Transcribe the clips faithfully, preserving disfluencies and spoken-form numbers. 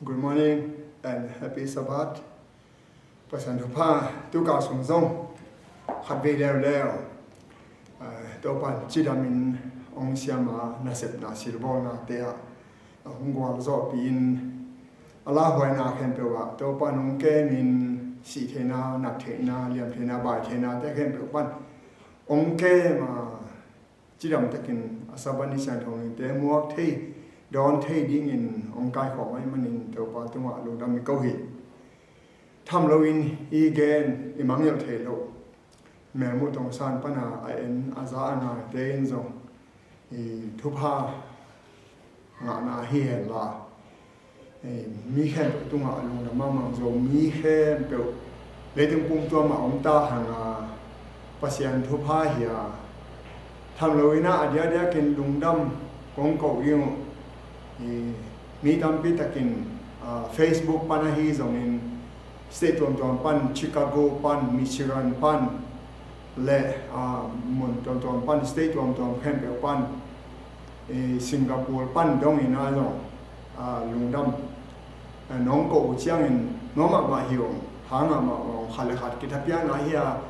Good morning and happy Sabbath. Pasian thupha, tu ka sung zong khat vei leuleu, ah, Topan cidamin hong siam a, nasepna silbawlnate ah hong gualzawhpih in, a lauhuaina khempeuh ah Topan hong kemin, sih theihna, nat theihna, liam theihna, bai theihnate khempeuh pan hong kem a, cidam takin a Sabbath ni siangtho nite muak thei, dawn thei dingin hong kaikhawm ahih manin Topa tungah lungdam i ko hi. Tham loin i gen, i mangngilh theih loh, Melmuh Tongsan pana a en a za a ngaite in zong i thupha ngahna hi henla, eh, mi khempeuh tungah lungdam mahmah, Zomi khempeuh leitung pumtuam ah om ta hang a, Pasian thupha hi a, tham loin ah a diakdiakin lungdam kong ko ding uh. Eh, mi tampi takin, ah, Facebook pan ahi zongin, state tuamtuam pan, Chicago pan, Michigan pan, le, ah, mun tuamtuam pan, state tuamtuam khempeuh pan, eh, Singapore pan dongin a zong, ah, lungdam, eh, nong ko uh ciangin, nuam mahmah hi ung, ha ngah mahmah ung, khat le khat kithapiakna hi a,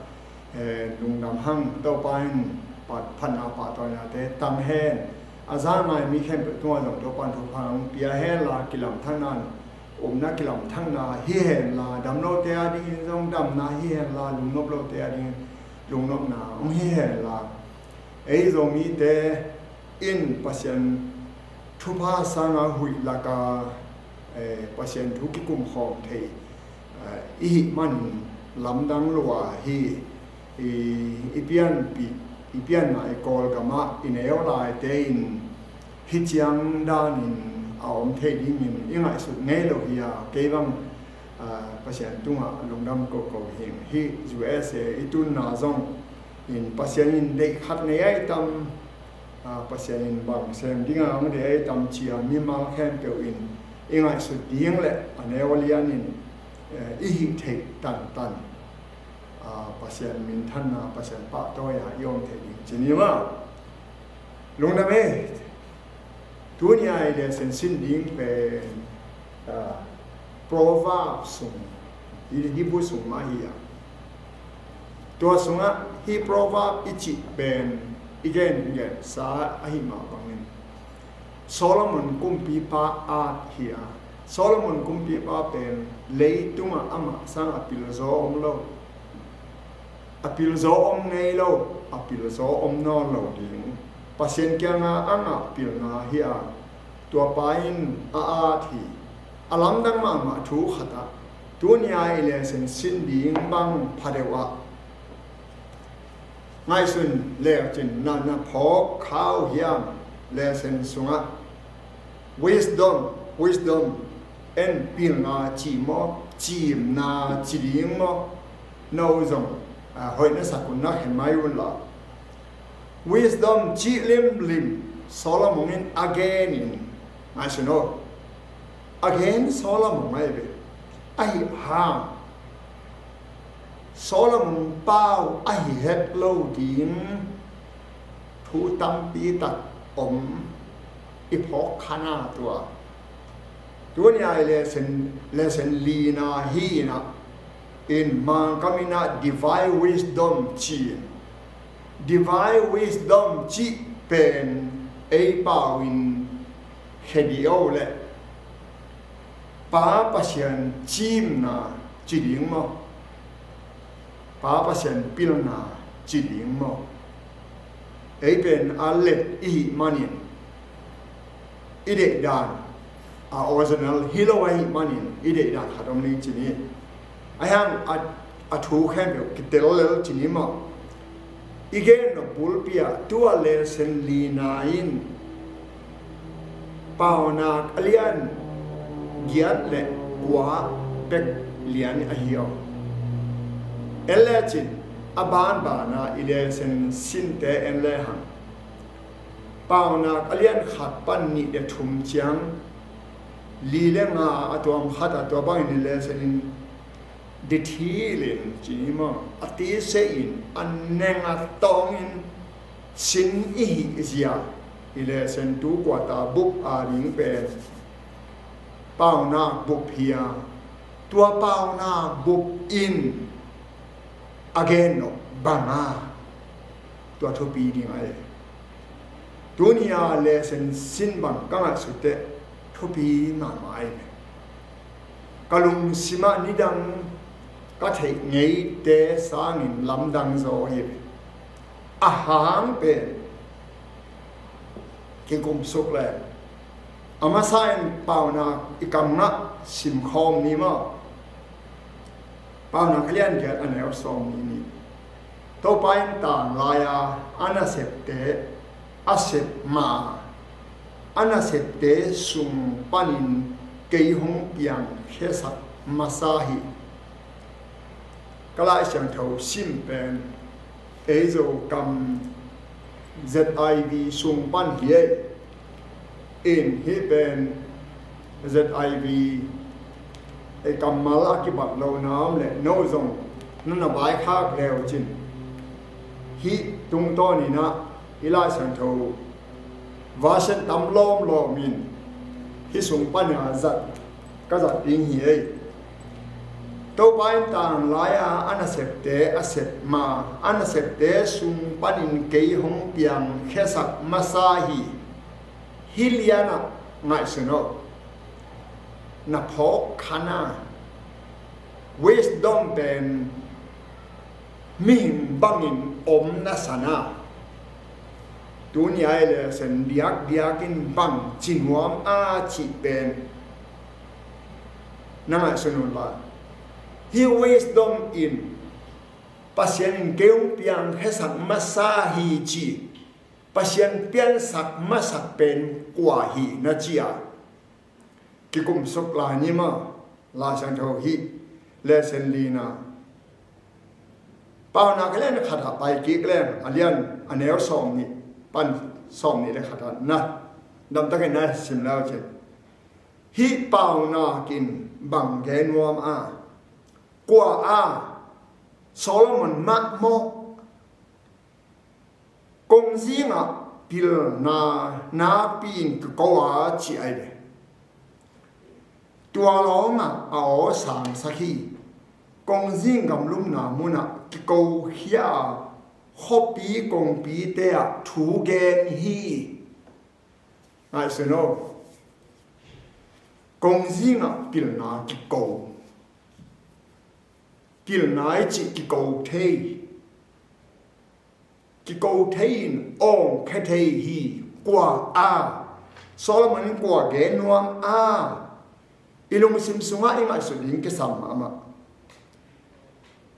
eh, lungdam hang, Topa in phat-, phatna pahtawinate tang hen. A za ngai mi khempeuh tungah zong Topa in thupha hong pia henla, kilamthakna, upna kilamthakna hi henla, dam lote a dingin zong damna hi henla, lungnop lote a dingin lungnopna hong hi henla, ei Zomite in Pasian thupha sanga huih laka, eh, Pasian thu kikum khawm thei, eh, i hih manin lamdang lua hi. I, i pianpih, i pianna i Kawlgamah i neu laite in hih ciang danin a om thei dingin i ngaihsut ngei lo hi a, kei bang, ah, Pasian tungah lungdam koko hi. Hih U S A i tunna zong in Pasian in deih khat nei ahi tam, ah, Pasian in bang sem dinga hong deih ahi tam ci a, mimal khempeuh in i ngaihsut ding le a neu a lianin, eh, i hih theih tantan, ah, Pasian minthanna, Pasian pahtawi a i om thei ding ci ni maw. Lungdam e. Tuni a i lesson sin ding pen, ah, Proverb sung, hi, Hebrew sung mah hi a. Tua sungah hih Proverb i cih pen i gen, gensa ahih mah bangin Solomon kumpipa at hi a. Solomon kumpipa pen leitungah amah sang a pilzaw om lo. A pilzaw om ngei lo, a pilzaw om nawn lo ding. Pasian kianga a ngah pilna hi a, tua pa in a at hi. A lamdang mahmah thu khat ah, tuni a i lesson sin ding bang pha deuh ah, ngaihsun lecin na, na phawk kha uh hiam? Lesson sungah wisdom, wisdom, en pilna ci maw, cimna ci ding maw, no zong, ah, hoih na sak un na khen mai un la. Wisdom cih limlim Solomon in a genin, ngaihsun aw, a gen Solomon ahi ve. Ahi hang Solomon pau ahi het lo ding thu tampi tak om i phawk kha na tua. Tuni a i lesson, lesson lina hi in ah, in Mangkam in ah divine wisdom ci in. Divine wisdom cih pen ei pau in khe dih o le Pa Pasian cimna ci ding maw? Pa Pasian pilna ci ding maw? Ei pen a let i hih manin, i deihdan a original hi lo ahih manin i deihdan khat om ning ci ni. Ahi hang a, a thu khempeuh kitel lel ci ni maw? I gen nop bulpi ah tua lesson lina in Paunak a lian giat le kua bek lian ahi aw. En lecin a banbana i lesson sinte en le hang. Paunak a lian khat pan nih le thum ciang, li le nga a tuam khat a tua bangin i lesson in dithilin ci ni maw, a tise in a neng a tawngin sin i hih zia i lesson tu kuata bup a ding pen paunak bup hi a, tua paunak bup in a gen nop bang a, tua thupi ding a hi. Tuni a lesson sin bang ka ngaihsut teh thupi mahmah a hi. Ka lungsim ah nidang ka theih ngeite sangin lamdang zaw hi. A hang pen kikumsuk le a masa in paunak i kam ngah simkhawm ni maw? Paunak a lian giat a neu sawm nih ni. Topa in tang lai-a a nasepte a sep ma, a nasepte sung panin kei hong piangkhiasak masa hi. Ka Lai Siangtho sim pen ei Zo kam Z I V sung pan hi ei. In hih pen Z I V ei kammal a kibat lo na om le no zong na na vaikhak leu cin. Hih tungtawn in ah i Lai Siangtho version tam lawmlawm in hih sung pan a zat ka zat ding hi ei. Topa in tang lai-a a nasepte a sep ma, a nasepte sung panin kei hong piangkhiasak masa hi. Hih lianah ngaihsun aw. Na phawk khan a, wisdom pen mihing bangin om na san a, tuni a i lesson diakdiak in bang ci nuam a cih pen na ngaihsun un la. Hih wisdom in Pasian in kei hong piangkhiasak masa hi ci, Pasian piansak masak pen kua hi na ci a, kikumsuk lai ni maw? Lai Siangtho hih lesson lina, Paunak a lian khat ah pai kik leng, a lian a neu sawm nih pan sawm nih le khat ah na damtakin na sim lau cin. Hih paunak in bang gen nuam a, kua a Solomon mah maw? Kongzingah pilna nakpi in kiko a ci a hi ve. Tua lawngah a aw sangsak hi. Kongzing gamlumna munah kikokhia a, khuapi kongpite ah thu gen hi. Ngaihsun aw. Kongzingah pilna kiko. Pilna i cih kiko thei. Kiko thei in awngkhia thei hi. Kua a, Solomon in kua gen nuam a, i lungsim sungah i ngaihsut ding kisam mahmah.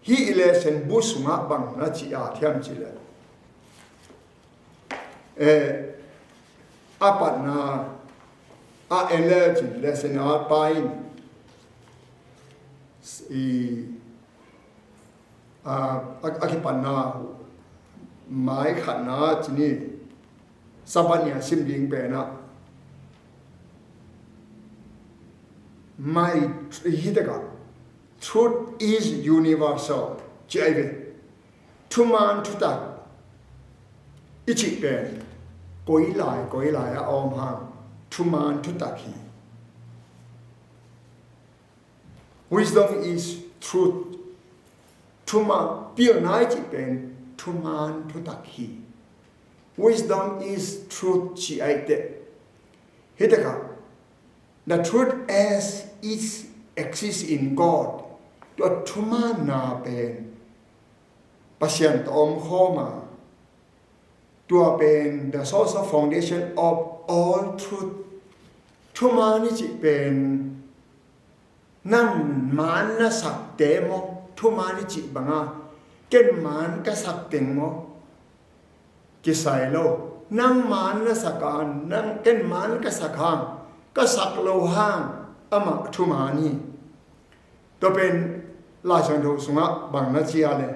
Hih i lesson bu sungah bang na ci a thiam cih leh, eh, a patna a en le cin lesson a pa in i a, a, a kipatna mai khatna cini Sabbath ni a sim ding pen ah mai hi takah, truth is universal ci a hi ve. Thuman thutak i cih pen koi lai koi lai a om hang thuman thutak hi. Wisdom is truth. Thuman, pilna i cih pen thuman thutak hi. Wisdom is truth ci a hi teh. Hi takah, the truth as it exists in God. Tua thumanna pen Pasian tawh om khawm a, tua pen the source of foundation of all truth. Thuman i cih pen nang man na sakte maw? Thuman i cih banga ken man ka sak teng maw? Kisai lo. Nang man na sak a, nang ken man ka sak hang, ka sak lo hang, amah thuman hi. Tua pen Lai Siangtho sungah bang na ci a le,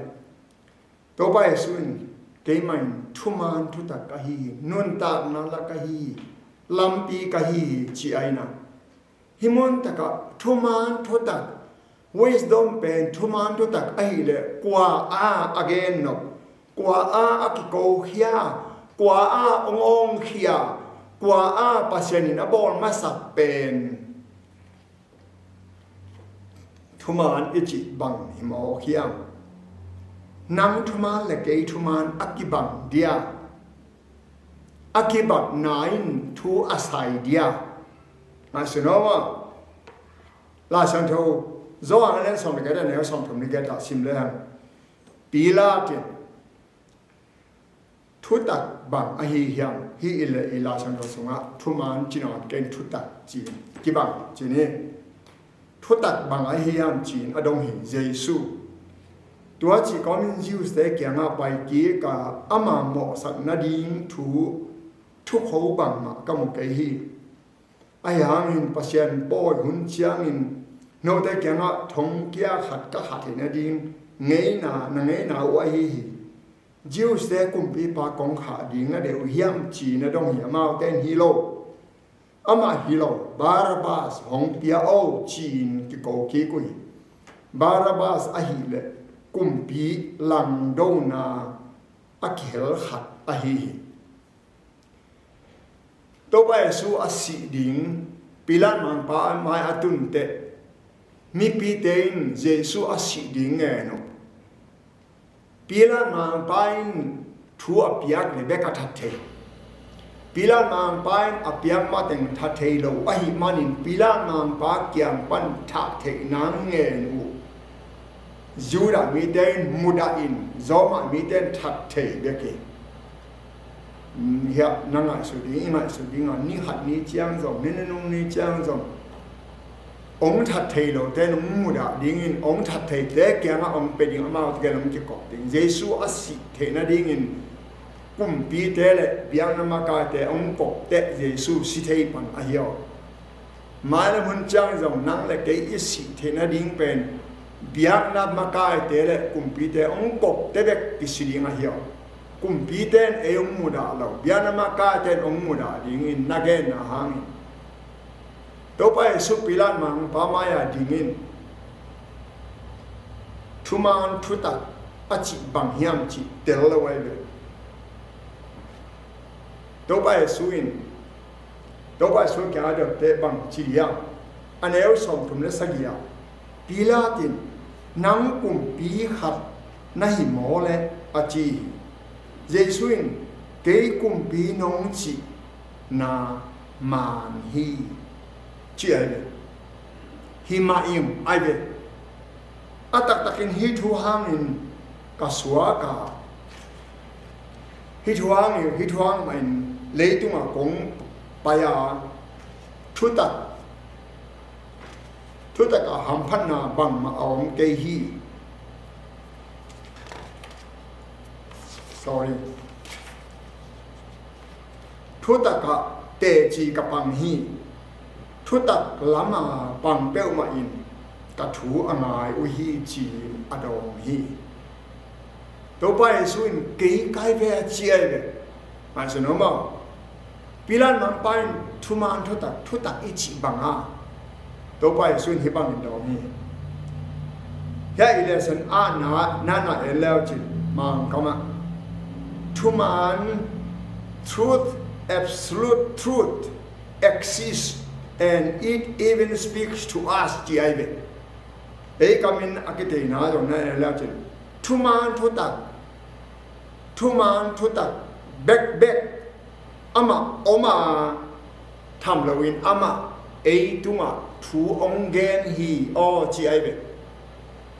Topa Jesu in keimah in thuman thutak ka hi hi, nuntakna lak ka hi hi, lampi ka hi hi ci a hi na. Hih mun takah thuman thutak, wisdom pen thuman thutak ahih leh kua a a gen nop, kua a a kikokhia, kua a ong awngkhia, kua a Pasian in a bawl masak pen Thuman i cih bang hi mawk hiam? Nang thuman le kei thuman a kibang dia, a kibatna in thu a sai dia. Ngaihsun aw maw. Lai Siangtho Johan a lian sawm le giat a neu sawmthum le giat ah sim le hang, Pilat in, "Thutak bang ahi hiam? Hih i le i Lai Siangtho sungah thuman ci nawn kei in thutak ci, kibang ci ni. Thutak bang ahi hiam?" ci-in a dong hi Jesu. Tua cih kawmin Jews-te kiangah pai kik a, ama mawhsak nading thu, thukho bangmah ka mu kei hi. Ahi hangin Pasian pawi hun ciangin note kiangah thongkia khat ka khat theih nading ngeina, na ngeina uh ahi hi. Jews-te kumpipa kong khah ding na deih uh hiam ci-in a dong hi. Amaute in, "Hi lo, amah hi lo, Barabbas hong pia aw," ci-in kiko kik uh hi. Barabbas ahih leh kumpi langdona a kihel khat ahi hi. Topa Jesu a sih ding Pilat mangpa mai a tun teh, mipite in Jesu a sih ding ngen uh. Pilat mangpa in thu a piak le bek a that thei. Pilat mangpa in a piak mateng that thei lo ahih manin Pilat mangpa kiang pan that theih nang ngen uh. Judah mite in mudah in, Roma mite in that thei bek hi. Hiah na ngaihsut ding, i ngaihsut ding a, ni khat ni ciang zong, ni nunung ni ciang zong, hong that thei lote in hong mudah dingin, hong that theite kiangah hong pia ding, amaute kiang hong kikop ding. Jesu a sih theih nadingin kumpite le biakna makaite hong kop teh Jesu si thei pan ahi aw. Mailam hun ciang zong nang le kei i sih theih nading pen biakna makaite le kumpite hong kop teh bek kisi ding ahi aw. Kumpite in ei hong mudah lo, biakna makaite in hong mudah dingin na genna hangin Topa Jesu Pilat mangpa mai-a dingin thuman thutak a cih bang hiam cih tel lo ahi ve. Topa Jesu in, Topa Jesu kiang a dawmte bang ci hiam? A neu sawmthum le sagih ah Pilat in, "Nang kumpi khat na hi maw leh?" a ci hi. Jesu in, "Kei kumpi nong cihna man hi," ci ahi ve. "Hi mah ing," ahi ve. A taktakin hih thu hangin ka suak a, hih thu hangin, hih thu hang mahin leitungah kong pai a, thutak, thutak a hamphatna bangmah a om kei hi. Sorry. Thutak ah teci ka pang hi. Thutak lam a pang peuhmah in ka thu a ngai uh hi, ci-in a dawng hi. Topa Jesu in, "Kei ka hi ve," a ci ahi ve. Ngaihsun aw maw. Pilat mangpa in thuman thutak, thutak i cih bang a, Topa Jesu in hih bangin dawng hi. Hiah i lesson a na, na, na en leu cin, Mangkam ah, thuman, truth, absolute truth exists and it even speaks to us, ci ahi ve. Ei kamin a kiteina zong na en leu cin, thuman thutak, thuman thutak bekbek amah om a, tham loin amah ei tungah thu hong gen hi aw, ci ahi ve.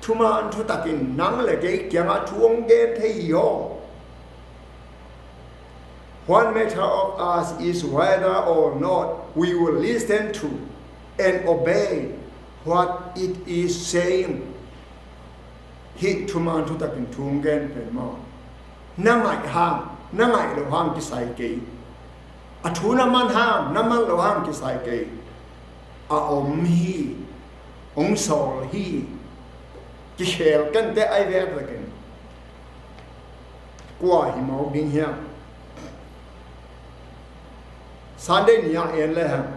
Thuman thutak in nang le kei kiangah thu hong gen thei hi aw. What matter of us is whether or not we will listen to and obey what it is saying. Hih thuman thutak in thu hong gen pen maw, na ngaih hang, na ngaih loh hang kisai kei. A thu na man hang, na man loh hang kisai kei. A om hi, hong sawl hi, kikhel kenteh ahi ve. Kua hi mawk ding hiam? Sunday ni a en le hang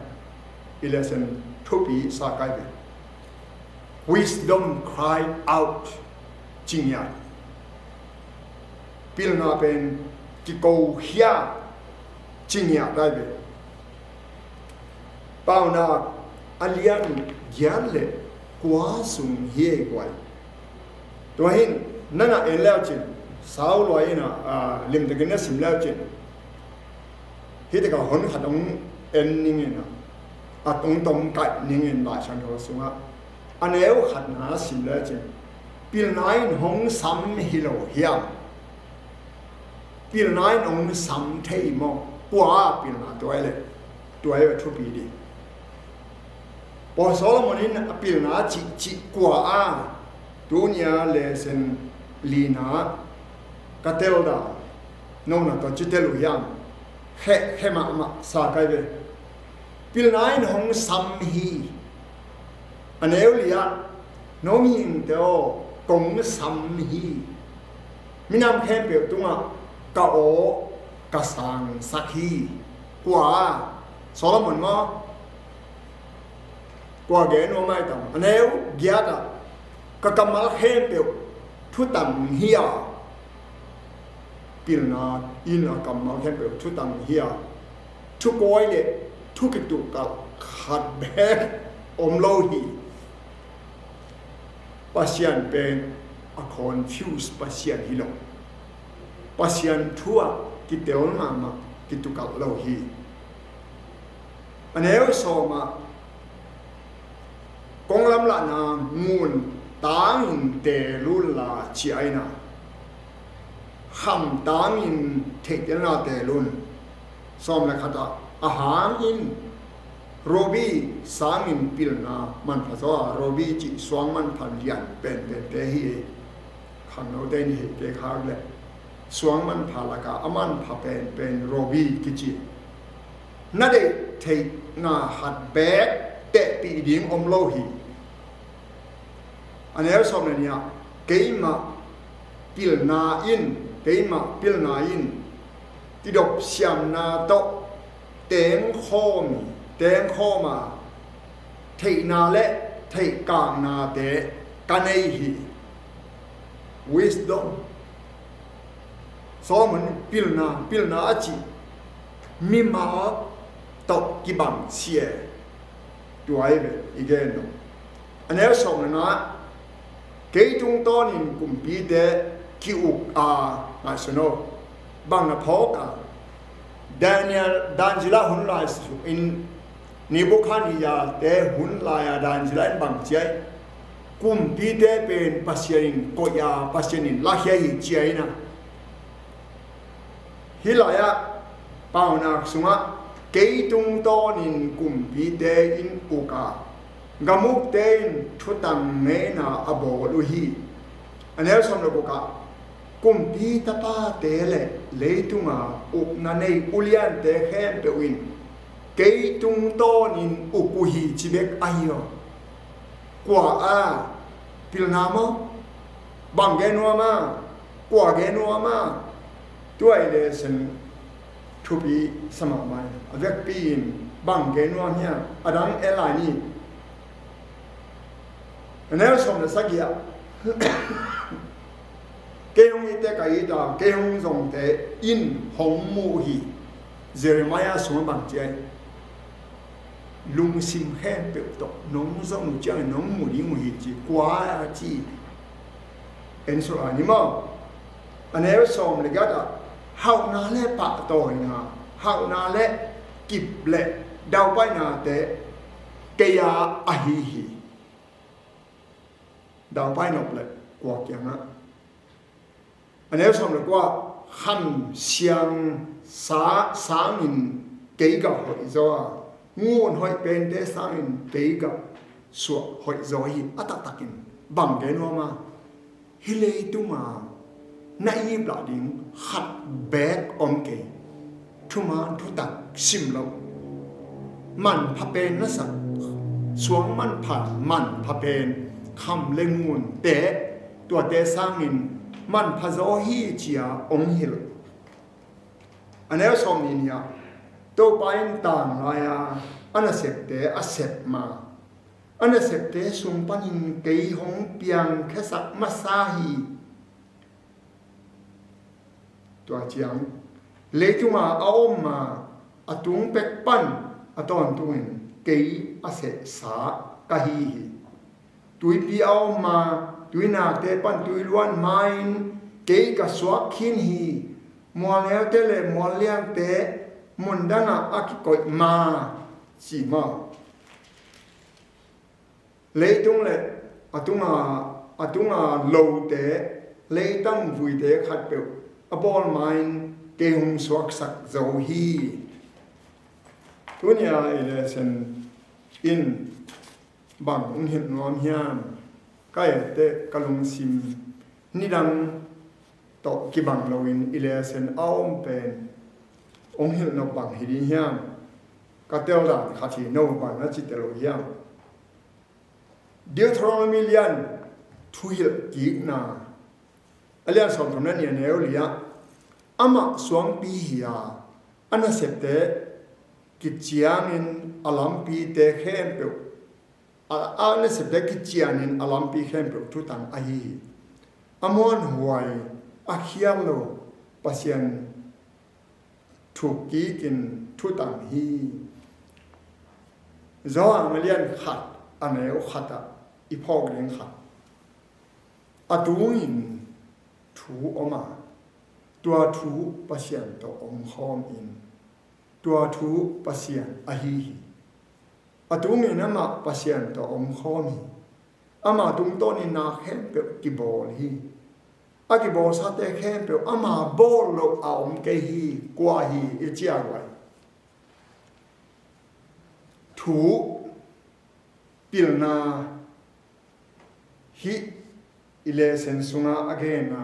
i lesson thupi sa kai ve. Wisdom cry out, ci ngiat. Pilna pen kikokhia, ci ngiat ahi ve. Paunak a lian giat le Kua sung hi ei guai. Tua hin na na en leu cin, sau lua in a, a, limtakin na sim leu cin, hih takah hon khat hong en ning in a, a hong tom kaih ning in Lai Siangtho sungah a neu khatna sim leu cin, pilna in hong sam hi lo hiam? Pilna in hong sam thei maw? Kua a pilna tua i le, tua i a thupi ding. Paul Solomon in a pilna cihcih kua a, tunia lesson lina ka tel da, nona tua ci tel uh hiam? Khe, khe mahmah sa kai ve. Pilna in hong sam hi. A neu li ah, no mihingte aw, kong sam hi. Minam khempeuh tungah ka aw ka sangsak hi. Kua? Solomon maw? Kua gen uh a maitam? A neu giat ah, ka kammal khempeuh thutang hi a. Pilna in a kammal khempeuh thutang hi a, thukawi le thu kitukalh khat beek om lo hi. Pasian pen a confuse Pasian hi lo. Pasian thu ah kitel mahmah, kitukalh lo hi. A neu sawm ah, kong lamlahna ngun tangin teel un la ci a, ina kham tangin theihtelna teel un. Sawm le khat ah, a hang in ruby sangin pilna manpha zaw a, ruby cih suang manpha lian penpente hi. Khangnote in hei te khak le, suang manpha lakah a manpha penpen ruby kici. Na deih theihna khat beek tehpih ding om lo hi. A neu sawm le nih ah, keimah pilna in, keimah pilna in kidop siamna tawh tengkhawm, tengkhawm a, theihna le theihkaknate ka nei hi. Wisdom. Solomon pilna, pilna a cih mimal tawh kibang sia. Tua hi ve i gen uh. A neu sawm le nga, kei tungtawnin kumpite ki-uk a, ngaihsun aw, bang na phawk a? Daniel, Daniela hun lai sungin, Nebukhadnezzar te hun lai a Daniela in bang ci a, kumpite pen Pasian in koih a, Pasian in lakhia hi ci a, ina. Hih lai ah, paunak sungah, kei tungtawnin kumpite in uk a, gamukte in thutang ngeina a bawl uh hi. A neu sawm le guk ah, kumpi tapate le leitunga ukna nei uliante khempeuh in kei tungtawnin uk uh hi ci bek ahi aw. Kua a pilna maw? Bang gen nuam a? Kua gen nuam a? Tua i le sen thupi sa mahmah a, vekpi in bang gen nuam hiam? A dang en lai ni. A neu sawm le sagih ah, kei hong itte ka it a, kei hong zongte in hong mu uh hi. Jeremiah sungah bang ci a, lungsim khempeuh tawh nong zong uh ciangin nong mu ding uh hi ci. Kua a ci? En suk lai ni maw? A neu sawm le giat ah, hauhna le pahtawina, hauhna le kip le daupainate kei a ahi hi. Daupai nop le kua kiangah? A neu sawm le kua, kham siang sa sangin kei gah hoih zaw a, ngun hoih pente sangin kei gah suah hoih zaw hi. A taktakin bang gen nuam a? Hih leitunga na iplah ding khat beek om kei. Thuman thutak sim lo, manpha pen na sak, suang manpha, manpha pen, kham le ngunte, tuate sangin manpha zaw hi ci a hong hilh. A neu sawm nih ni ah, Topa in tang lai-a a nasepte a sep ma, a nasepte sung panin kei hong piangkhiasak masa hi. Tua ciang, leitunga a om a, a tung pek pan a tawntungin kei a sehsa ka hi hi. Tuipi a om ma, tuinakte pan tuiluan ma-in kei ka suak khin hi. Mualneute le mualliangte mundangah a kikoih ma, ci maw? Leitung le a tunga, a tunga lote, leitang vuite khatpeuh a bawl ma-in kei hong suaksak zo hi. Tunia i lesson in bang hong hilh nuam hiam? Ka etteh ka lungsim nidang tawh kibang loin i lesson a om pen hong hilh nop bang hi ding hiam? Ka teldan khat hi, no bang na ci tel uh hiam? Deuteronomy lian thuhilh kikna, a lian sawmthum le nih, a neu li-ah, amah suangpi hi-a, a nasepte kiciangin a lampite khempeuh, a, a nasepte kicianin a lampi khempeuh thutang ahi hi. A muanhuai, a khial lo Pasian thuk kikin thutang hi. Johan a lian khat, a neu khatah i phawk ding khat, a tungin thu om a, tua thu Pasian tawh omkhawm in, tua thu Pasian ahi hi. A tungin amah Pasian tawh omkhawm hi. Ama tungtawnin na khempeuh kibawl hi. A kibawlsate khempeuh ama bawl loh a om kei hi. Kua hi i ciah uh ai? Thu pilna hih i lesson sungah a genna,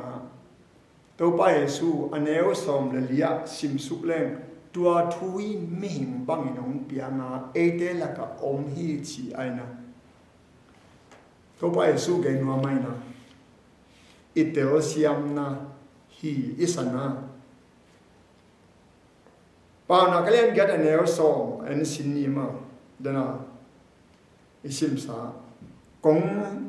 Topa Jesu a neu sawm le li-ah simsuk leng, tua thu in mihing bangin hong pianga eite lakah om hi ci aina. Topa Jesu gen nuam aina, i telsiamna hi i sana. Paunak a lian giat, a neu sawm en sin ni maw? Dana i simsa, kong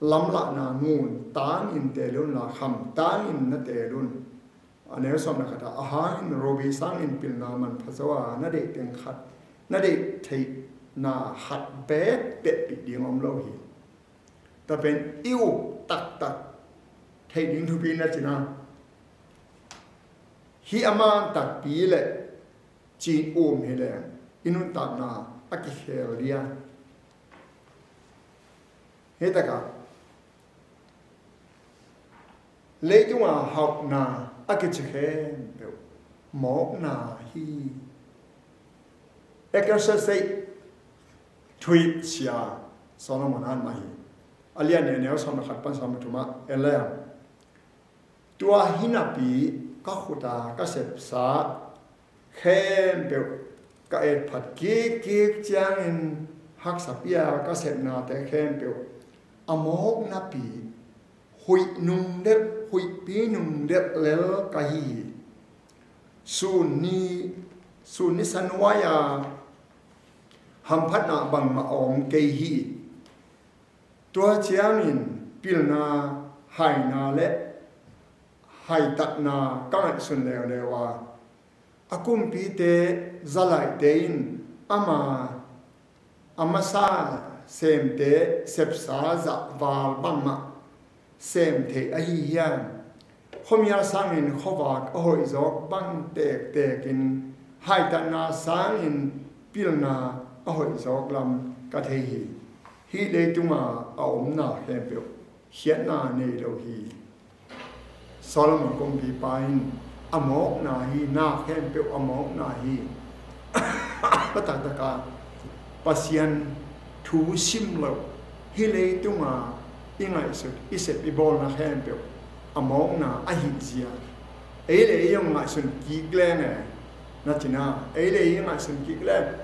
lamlahna ngun tangin teel unla, kham tangin na teel un. A neu sawm le khatah, a hangin ruby sangin pilna manpha zo a, na deih teng khat, na deih theihna khat beek tehpih ding om lo hi. Tua pen i up taktak theih ding thupi na cina. Hih a man takpi le cin um hi leng i nuntakna a kikhel dia. Hih takah leitunga hauhna a kici khempeuh mawkna hi. Ecclesiastes thuhilh sia Solomon an mah hi. A lian nih, a neu sawm le khat pan sawm le thumah en leng, tua hi napi ka khuta ka sepsa khempeuh ka etphat kikkik ciangin haksa pia ka sepnate khempeuh a mawk napi huih nungdelh, huihpi nungdelh lel ka hi hi. Sun ni, sun ni sa nuai-a hamphatna bangmah a om kei hi. Tua ciangin pilna, haina le haitatna ka ngaihsun leuleu a, a kumpite zalaihte in ama a masa semte sepsa zah val bangmah sem thei ahi hiam? Khuamial sangin khuavak a hoih zawk bang tektekin haitatna sangin pilna a hoih zawk lam ka thei hi. Hih leitunga a omna khempeuh khiatna nei lo hi. Solomon kumpipa in a mawkna hi, na khempeuh a mawkna hi. Ka taktaka Pasian thu sim lo, hih leitunga i ngaihsut, i sep, i bawlna khempeuh a mawkna ahi zia. Ei le ei hong ngaihsun kik leng e, na cina, ei le ei ngaihsun kik leng.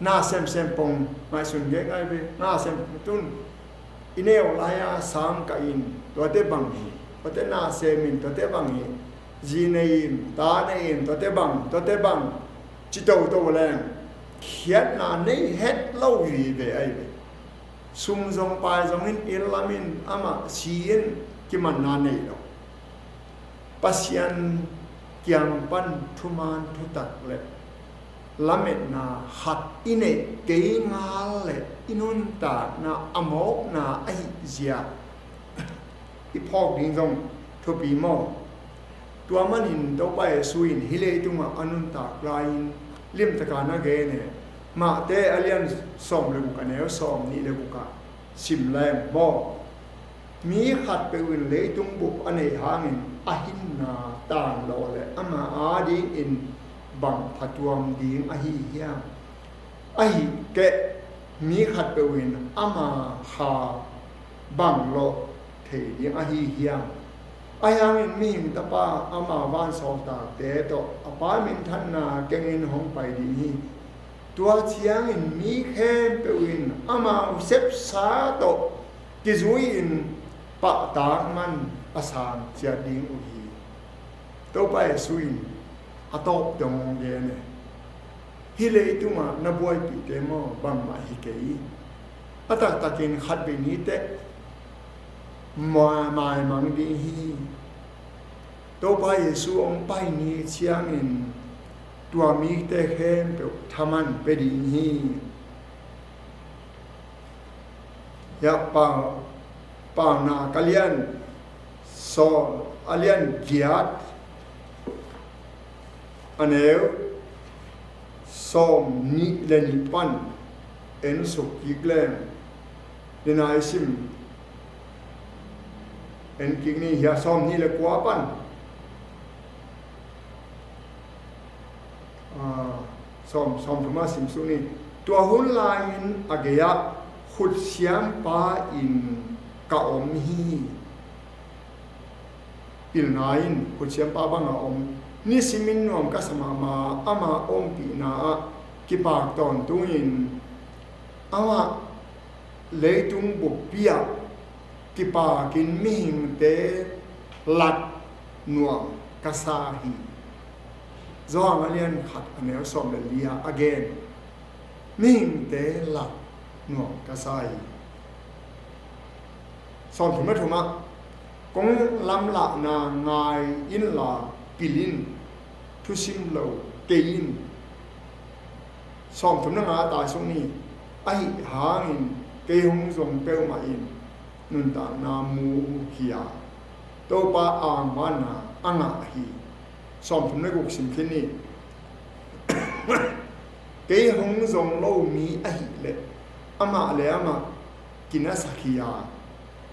Na semsem pong ngaihsun ngei ngai ve, na sem tun i neu lai-a sang kah in, tuate bang hi, tuate na sem in, tuate bang hi, zi nei in, ta nei in, tuate bang, tuate bang, ci toto leng khiatna nei het lo hi ve ai ve. Sum zong pai zongin, inn lamin amah si in kimanna nei lo. Pasian kiang pan thuman thutak le lametna khat i neih kei ngal le i nuntakna a mawkna ahih zia i phawk ding zong thupi maw? Tua manin Topa Jesu in hih leitungah a nuntak lai-in limtakin a gen e. Mate a lian sawm le guk, a neu sawm nih le guk ah sim leng maw? Mi khatpeuh in leitung bup a neih hangin a hinna tanlawh le ama adingin bang phatuam ding ahi hiam? Ahih keh mi khatpeuh in ama kha bang lawh thei ding ahi hiam? Ahi hangin Mihing Tapa ama vansawltakte tawh a Pa minthanna kengin hong pai ding hi. Tua ciangin mi khempeuh in amau sepsa tawh kizui-in pahtak man a sang ciat ding uh hi. Topa Jesu in a tawp dong hong gen e. Hih leitungah na buaipihte maw, bangmah hi kei. A taktakin khatvei ni teh ma-, maimang ding hi. Topa Jesu hong pai ni ciangin tua mite khempeuh thaman pia ding hi. Hiah Pau-, Paunak a lian sawm, a lian giat, a neu sawm nih le nih pan en suk kik leng, dena i sim en kik ni. Hiah sawm nih le kua pan, ah, sawm, sawm thum ah sim suk ni. Tua hun lai-in a gei-ah khutsiampa in ka om hi. Pilna in khutsiampa bangah om. Nisimin nuam ka sa mahmah, ama ompihna ah kipak tawntungin amah leitung buppi ah kipakin mihingte lak nuam ka sa hi. Johan a lian khat, a neu sawm le li ah a gen, mihingte lak nuam ka sa hi. Sawm thum le thum ah, kong lamlahna ngai inla pil in, thusim lo kei in. Sawm thum le nga ah tai suk ni. Ahi hangin kei hong zong peuhmah in nuntakna mu hi a, Topa angmanna a ngah hi. Sawm thum le guk sim khin ni. Kei hong zong lo mi ahih leh amah le amah kinasak hi a,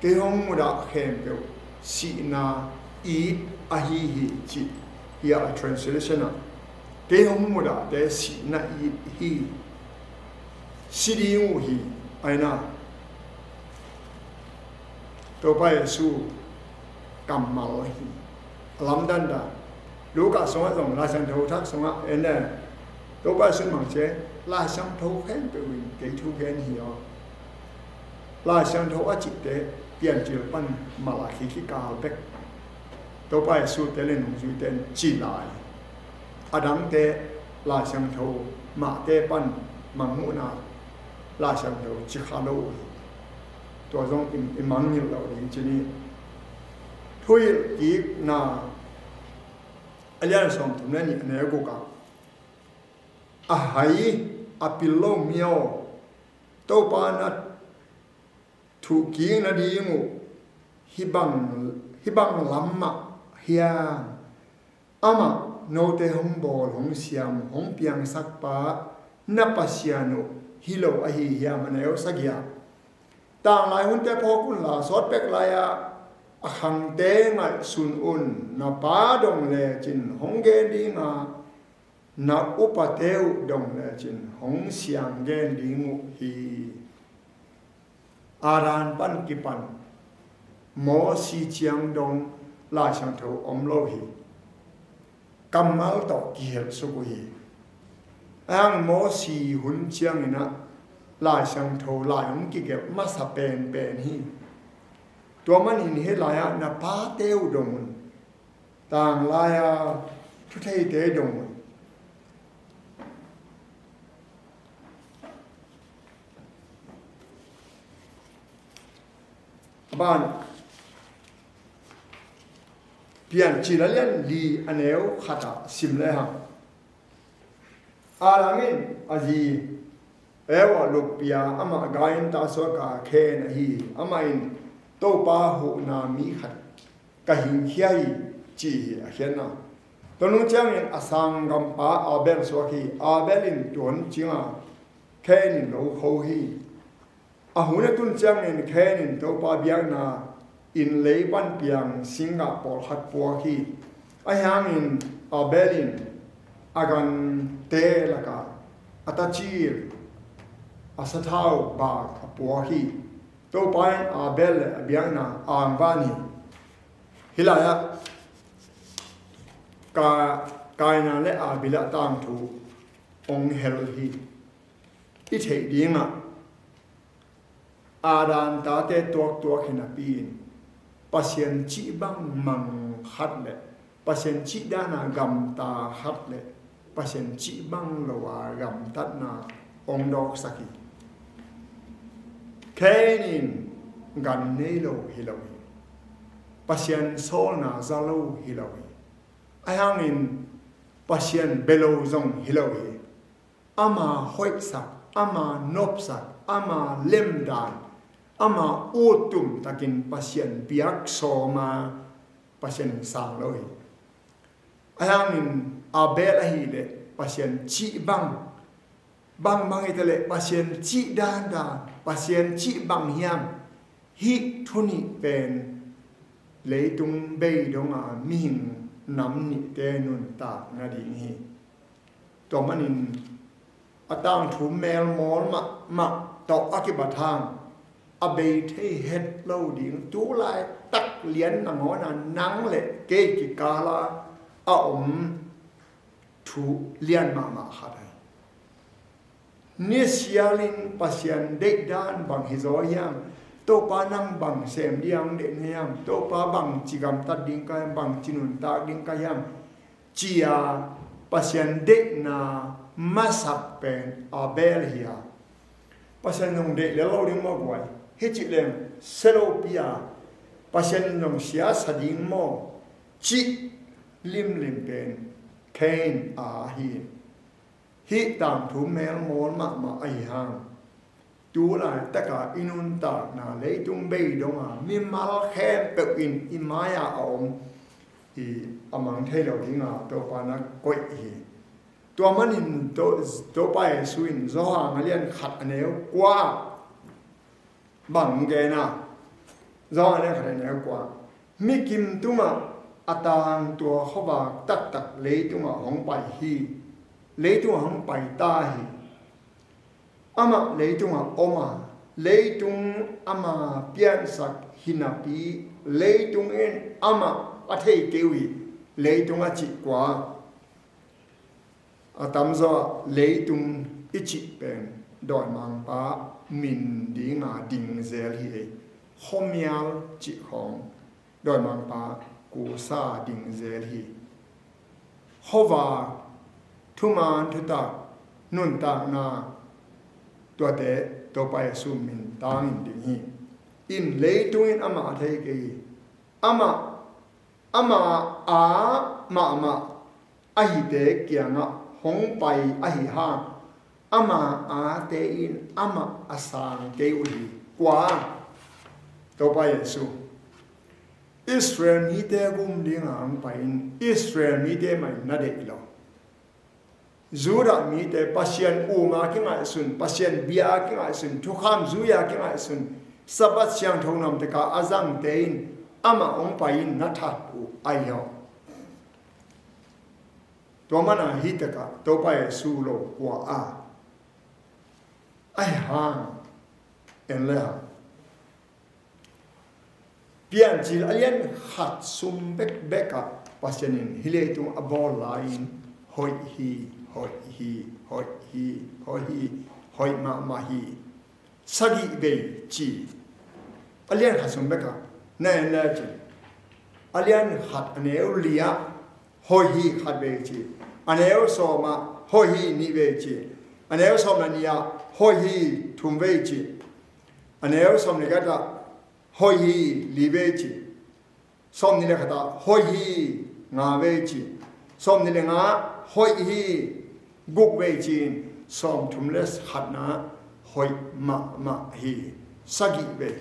kei hong mudah khempeuh sihna it ahi hi, ci hi a. Translation ah, kei hong mudahte sihna it hi. Si ding uh hi. Aina, Topa Jesu kammal ahi. A lamdang dan. Luka sungah zong, Lai Siangtho Thak sungah en le, Topa Jesu in mang ci e, Lai Siangtho khempeuh in kei thu gen hi aw. Lai Siangtho a cihte Piancil pan Malakhi kikal bek Topa Jesu te le nungzuite in ci lai. A dangte Lai Siangtho, Mate pan Mangmuhna Lai Siangtho ci kha lo uh hi. Tua zong i, i mangngilh lo ding ci ni. Thuhilh kikna a lian sawm thum le nih, a neu guk ah, a hai a pil lo mi aw, Topa na thuhkik nading uh hih bang, hih bang lam mah hiam? Amah note hong bawl, hong siam, hong piangsak pa na Pasian uh hi lo ahi hiam? A neu sagih ah, tanglai hunte phawk unla, sawt pek lai-ah a khangte ngaihsun un. Na pa dong lecin hong gen ding a, na upate uh dong lecin hong siang gen ding uh hi. Adam pan kipan Mosi ciang dong Lai Siangtho om lo hi. Kammal tawh kihelh suk uh hi. Ahi hang Mosi hun ciangin ah Lai Siangtho lai hong kigelh masa penpen hi. Tua manin hih lai-ah na pate uh dong un. Tanglai-a thutheite dong un. A ban, Piancil a lian li, a neu khat ah sim le hang. Adam in a zi Eva luppia amah gai-in tahsuak a khen ahi hi. Amah in, "Topa huhna mi khat ka hingkhia hi," ci hi a khiatna. Tua nung ciangin a sanggampa Abel suak hi. Abel in tuan cinga Cain in lo kho hi. A hun a tun ciangin Cain in Topa biakna in leipan piang singgah pawlkhat puak hi. Ahi hangin Abel in a gante lakah a tacil a sathau bak a puak hi. Topa in Abel le a biakna a angvan hi. Hih lai-ah Ka-, Kaina le Abel a tangthu hong hel hi. I theih dingah Adam tate tuaktuak hi napi-in Pasian cih bang mang khat le Pasian cih dana gamta khat le Pasian cih bang lo a gamtatna hong dawksak hi. Cain in gan nei lo hi lo hi. Pasian sawlna za lo hi lo hi. Ahi hangin Pasian bia lo zong hi lo hi. Ama hoihsak, ama nopsak, ama lemdan, ama uttum takin Pasian biak sawm a, Pasian in sang lo hi. Ahi hangin Abel ahih leh Pasian cih bang, bangbang hi ta leh Pasian cih dandan, Pasian cih bang hiam, hih thu nih pen leitung bei donga mihing nam nihte nuntak nading hi. Tua manin a tangthu melmawl mahmah tawh a kibat hang a bei thei het lo ding, tu laitak lian nangawna nang le kei kikala a om thu lian mahmah khat ahi. Nisialin Pasian deihdan bang hi zaw hiam? Topa nang bang sem ding deih na hiam? Topa bangci gamtat ding ka hiam? Bangci nuntak ding ka hiam? Cia Pasian deihna masak pen Abel hi a, Pasian zong deih lel lo ding maw guai? Hih cih leng sia lopi a, Pasian zong siasa ding maw? Cih limlim pen Cain a hi. Hih tangthu melmawl mahmah ahi hang, tu laitaka i nuntakna leitung bei donga mimal khempeuh in i mai-a a om hi, a mang thei lo dinga Topa na koih hi. Tua manin To-, Topa Jesu in Johan a lian khat a neu kua bang gen a, Johan a lian khat a neu kua, mi kim tungah a tang tua khuavak taktak leitungah hong pai hi. Leitungah hong pai ta hi. Amah leitungah om a, leitung ama piansak hi napi, leitung in amah a thei kei uh hi. Leitung a cih kua? A tamzaw ah leitung i cih pen dawimangpa min dinga ding zel hi ei. Khuamial cih khawng dawimangpa kusa ding zel hi. Khuavak, thuman thutak, nuntakna, tuate Topa Jesu min tangin ding hi. In leitung in amah a thei kei hi. Amah, ama a mahmah ahite kiangah hong pai ahi hang, ama ate in amah a sang kei uh hi. Kua? Topa Jesu. Israel mite gum dinga hong pai in, Israel mite mah in na deih lo. Judah mite Pasian um a kingaihsun, Pasian bia a kingaihsun, thukham zui a kingaihsun, Sabbath siangtho namteka a zangte in amah hong pai in na that uh ahi hawh. Tua mana hih takah Topa Jesu lo kua a, ahi hang, en le hang. Piancil a lian khat sung bekbek ah Pasian in hih leitung a bawl lai-in hoih hi, hoih hi, hoih hi, hoih hi, hoih mahmah hi. Sagih vei ci. A lian khat sung bekah na en le cin, a lian khat a neu li-ah hoih hi khat vei ci. A neu sawmah hoih hi nih vei ci. A neu sawm le nih-ah hoih hi thum vei ci. A neu sawm le khatah hoih hi li vei ci. Sawm nih le khatah hoih hi nga vei ci. Sawm nih le nga hoih hi Guk vei ci-in sawmthum le khatna hoih mahmah hi. Sagih vei.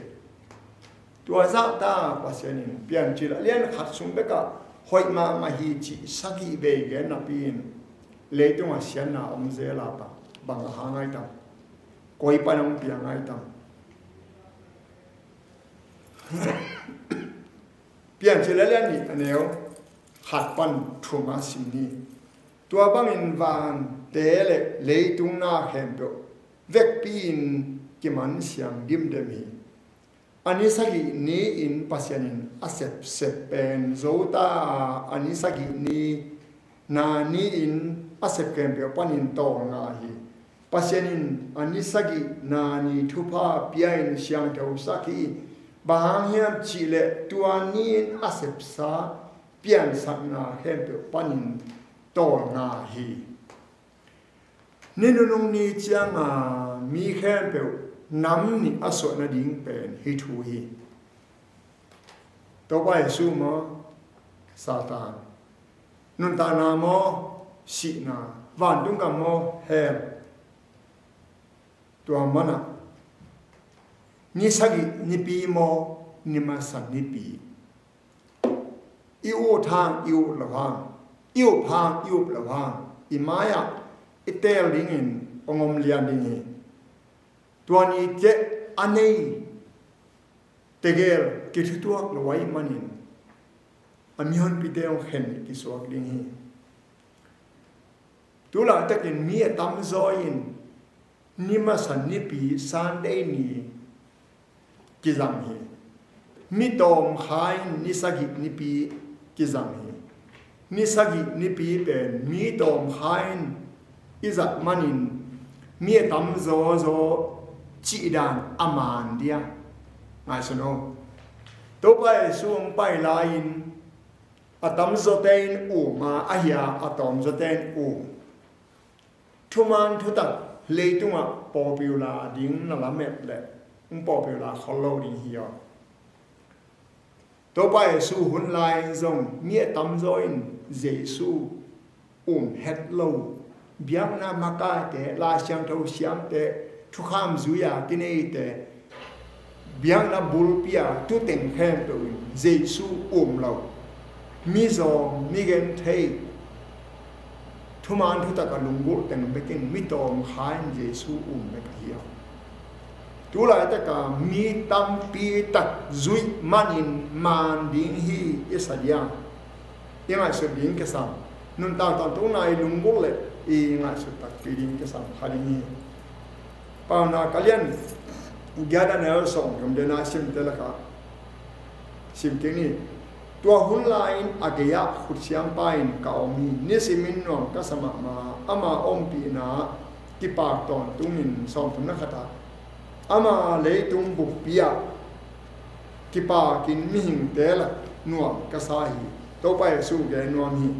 Tua zahta Pasian in Piancil a lian khat sung bekah hoih mahmah hi cih sagih vei gen napi-in leitungah siatna om zel a, bang, bang a hang ai tam? Koi pan hong piang ai tam? Piancil a lian nih, a neu khat pan thum a sim ni. Tua bangin vante le leitung na khempeuh vekpi-in kiman siang dimdem hi. A ni sagih ni-in Pasian in a sepsep pen zo ta a, a ni sagih ni na ni-in a sep khempeuh panin tawlnga hi. Pasian in a ni sagih na ni thupha pia-in siangthosak hi. Bang hang hiam cihleh tua ni-in a sepsa piansakna khempeuh panin tawlnga hi. Ni nunung ni cianga mi khempeuh nam nih a suah nading pen hih thu hi. Topa Jesu maw, Satan? Nuntakna maw, sihna? Vantung gam maw, hell? Tua manah ni sagih nipi maw, ni masa nipi? I ut hang, i ut lo hang, i up hang, i up lo hang, i mai-ah i teel dingin hong om lian ding hi. Tua ni teh a nei tegel kithutuak lo ahih manin a mihonpite hong khen kisuak ding hi. Tulaitakin mi a tamzaw in ni masa nipi Sunday ni kizang hi. Mi tawmkha in ni sagih nipi kizang hi. Ni sagih nipi pen mi tawmkha in i zat manin mi a tamzaw zaw cihdan a man dia. Ngaihsun o. Topa Jesu hong pai lai-in a tamzawte in um a, ahi a, a tawmzawte in um. Thuman thutak leitungah popular ding na lamet leh hong popular khol lo ding hi aw. Topa Jesu hun lai-in zong mi a tamzaw in Jesu um het lo. Biakna makaite, Lai Siangtho siamte, thukham zui-a kineite, biakna bulpi-a tuteng khempeuh in Jesu um lo. Mizawng, migenthei, thuman thutak a lunggulh teng bekin mi tawmkha in Jesu um bek ahi a. Tulaitaka mi tampi tak zuih manin man ding hi i sa dia. I ngaihsut ding kisam. Nuntak tawntungna i lunggulh le i ngaihsut takpi ding kisam kha ding hi. Paunak a lian giat a neu sawmthum, dena simte lakah sim kik ni. Tua hun lai-in a gei-ah khutsiampa in ka om hi. Nisimin nuam ka sa mahmah. Ama ompihna kipak tawntungin, sawmthumna khatah, ama leitung bukpi-ah kipakin mihingte lak nuam ka sa hi. Topa Jesu gen nuam hi.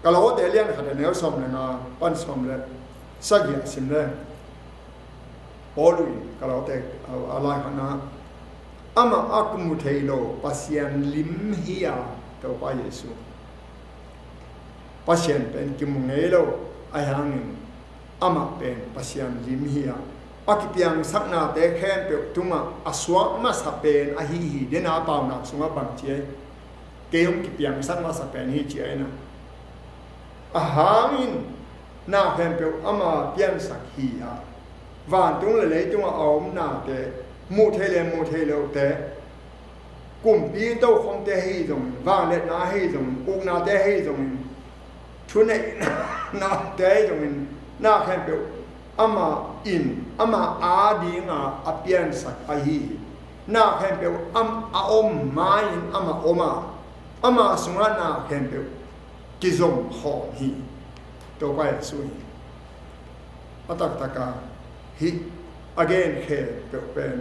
Galatiate lian khat a neu sawm le nga pan sawm le sagih a sim le. Paul in Galatiate a laikhakna, amah a mu thei lo Pasian lim hi a, Topa Jesu. Pasian pen kimu ngei lo, ahi hangin amah pen Pasian lim hi a. A kipiangsaknate khempeuh tungah a suak masa pen ahi hi. Dena paunak sungah bang ci ai? Kei hong kipiangsak masa pen hi ci ai na. A hangin na khempeuh ama piansak hi a. Vantung le leitungah a om nate, muh theih le muh theih lohte, kumpi tokhomte ahi zongin, vangliatna ahi zongin, uknate ahi zongin, thuneihnate ahi zongin, na khempeuh ama in, ama adinga a piansak ahi hi. Na khempeuh am, a om ma-in ama om a, ama sungah na khempeuh kizom khawm hi. Topa Jesu hi. A taktaka hih a gen khempeuh pen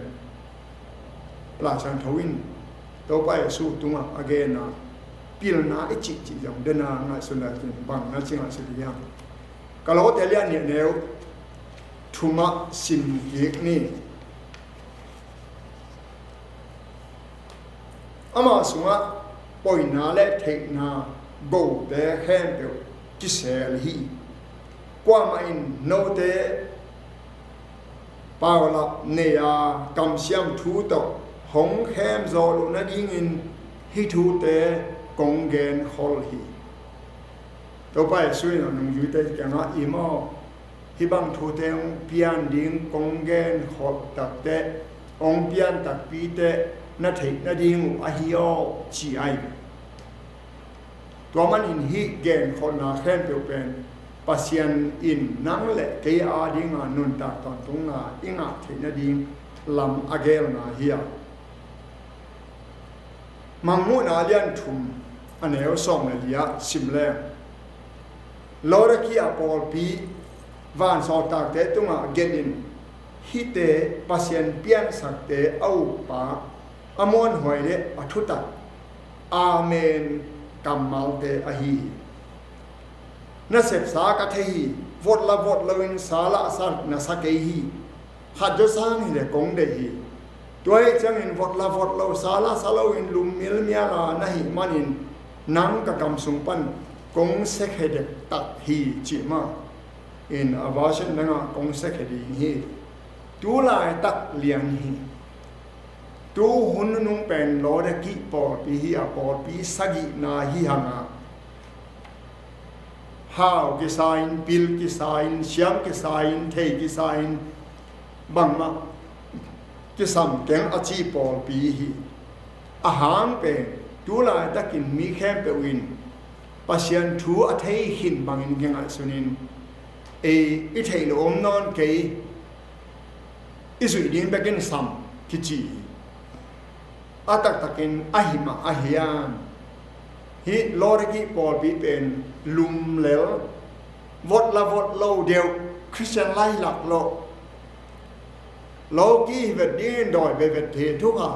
Lai Siangtho in Topa Jesu tungah a gen a, pilna i cihcih zong dena ngaihsun lai cin bang na ci ngaihsun hiam? Galatiate lian nih a neu thumah sim kik ni. Ama sungah poina le theihna gote khempeuh kisel hi. Kuamah in note paulap nei a, kamsiam thu tawh hong khemzawh loh nadingin hih thute kong genkhol hi. Topa Jesu in a nungzuite kiangah, "Im aw, hih bang thute hong pian ding kong genkhol takteh, hong pian takpiteh na theih nading uh ahi aw," ci ahi. Tua manin hih genkholhna khempeuh pen Pasian in nang le kei a dinga nuntak tawntungna i ngah theih nading lam a gelna hi a. Mangmuhna a lian thum, a neu sawm le li-ah sim leng, Laodikea pawlpi vansawltakte tungah gelhin, hihte Pasian piansakte a ukpa, a muanhuai le a thutak, Amen kammalte ahi hi. Nasepsa ka thei hi, votla votlo in sa lah sa na sa kei hi. Khat zaw sang hileh kong deih hi. Tua hi ciangin votla votlo, sa lah sa lo in lum milmial a na hih manin nang ka kam sung pan kong sekhia dek tak hi, cih mah in a version dangah kong sekhia ding hi. Tu laitak lian hi. Tu hun nunung pen Laodikea pawlpi hi a, pawlpi sagihna hi hang a, hau kisa in, pil kisa in, siam kisa in, thei kisa in, bangmah kisam keng a ci pawlpi hi. A hang pen tu laitakin mi khempeuh in Pasian thu a thei khin bangin kingaihsun in, ei, i theih loh om nawn kei, i zuih ding bekin sam kici hi. A taktakin ahi mah ahi hiam? Hih Laodikea pawlpi pen lumlel, votla votlo deuh, Khristian lailak lo, loki hi vet dingin dawi beh vet hi thukha,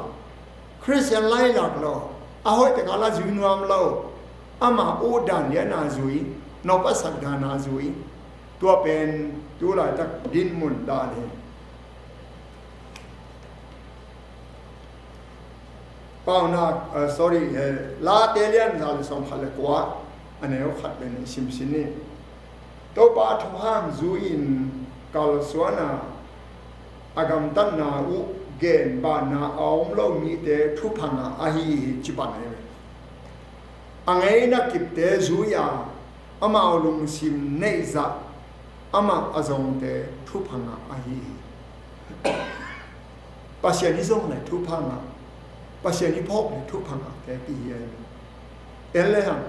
Khristian lailak lo, a hoih taka la zui nuam lo, ama ut dan liana zui, nop a sak dana zui, tua pen tu laitak dinmun dan hi. Paunak, eh, sorry, eh, Late lian za le sawm khat le kua, a neu khat le nih simsim ni. Topa thuhang zui-in kalsuana, a gamtatna uh genbanna a om lo mite thupha ngah ahi hi, ci pan ahi ve. A ngeina kipte zui a, amau lungsim neihzah, amah a zongte thupha ngah ahi hi. Pasian i zong le thupha ngah, Pasian i phawk le thupha ngahte kihi ahi hi. En le hang,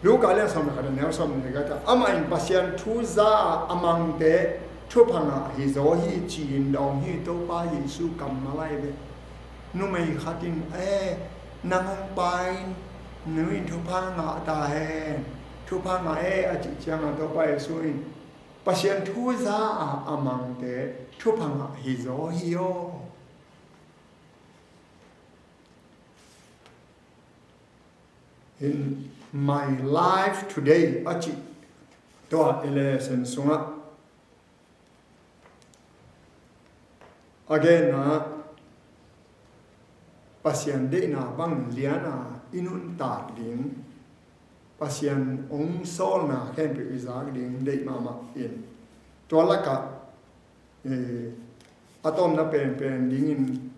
Luka lian sawm le khat a neu sawm le khat ah, amah in Pasian thu za a mangte thupha ngah hi zaw hi ci-in dawng hi. Topa Jesu kammal ahi ve. Numei khat in, "Eh, nang hong pa in, nu in thupha ngah ta hen, thupha ngah e," a cih ciangah Topa Jesu in, "Pasian thu za a a mangte thupha ngah hi zaw hi aw." In my life today, a cih tua i lesson sungah a genna, Pasian deihna bang liana i nuntak ding, Pasian hong sawlna khempeuh i zak ding deih mahmah in, tua lakah, eh, a tawpna penpen dingin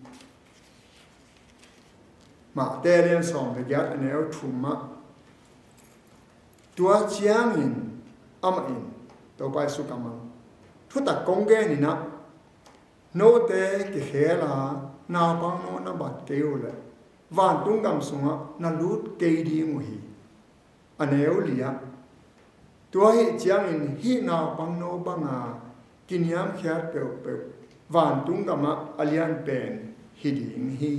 Mate lian sawm le giat a neu thum ah, tua ciangin amah in, Topa Jesu kammal, "Thutak kong gen in ah, note kikhel a naupangno na bat kei uh leh vantung gam sungah na lut kei ding uh hi." A neu li ah, "Tua hi ciangin hih naupangno banga kiniamkhiat peuhpeuh vantung gamah a lianpen hi ding hi."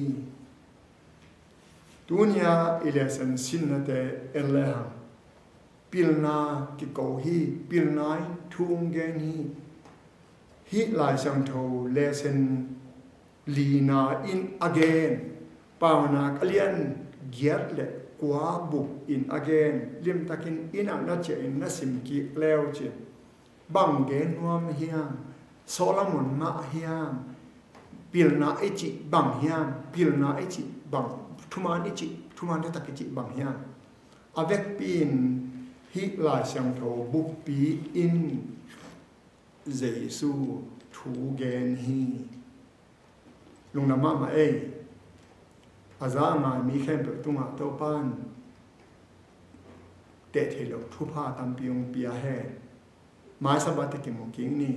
Tunia i lesson sinnate en le hang, pilna kiko hi, pilna in thu hong gen hi. Hih Lai Siangtho lesson lina in a gen, Paunak a lian giat le kua buk in a gen, limtakin in ah na ciah in na sim kik leu cin. Bang gen nuam hiam? Solomon mah hiam? Pilna i cih bang hiam? Pilna i cih bang, thuman i cih, thuman taktak i cih bang hiam? A vekpi in Hih Lai Siangtho buppi in Jesu thu gen hi. Lungdam mahmah ei. A za a ngai mi khempeuh tungah Topa'n teh theih loh thupha tampi hong pia hen. Mai Sabbath teh kimu kik ni.